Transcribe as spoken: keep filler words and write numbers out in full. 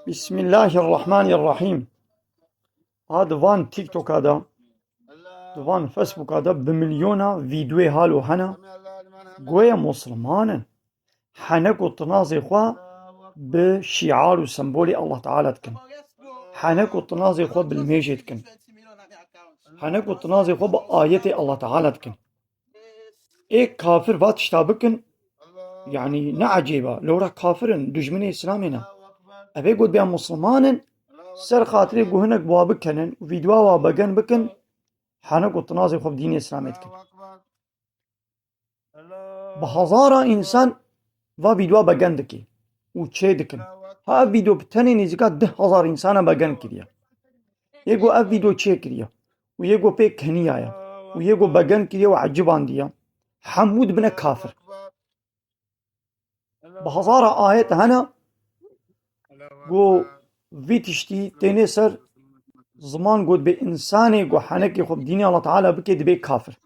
Bismillahirrahmanirrahim. A di van TikToka de, di van Facebooka de bi milyona vîdyoyê halo hene. Goye Musliman in. Hene ku tinazê xwe bi şiar û sembolê Allah Teala dikin. Hene ku tinazê xwe bi limêjê dikin. Hene ku tinazê xwe bi ayetê Allah Teala dikin. Ê kafir va tişta bikin, yanî ne ecêb e, lewra kafir in, dijminê Îslamê ne. Ev ê got bêya Musliman in, ser xatirê ku hinek wa bikenin û vîdyoa wa begen bikin, hene ku tinazê xwe bi dînê Îslamê dikin. Bi hezara însan va vîdyoa begen dike û çê dikin. Ha ev vîdyo bi tenê nêzîka deh hezar însana begen kiriye. Yê ku ev vîdyo çê kiriye û yê ku pê keniyaye û yê ku begen kiriye û ecibandiye, hemû dibine kafir. Bi hezara ayet hene ku vî tiştî tênê ser ziman got bê însanê ku henekê xwe bi dînê Allah Teala bike dibê kafir.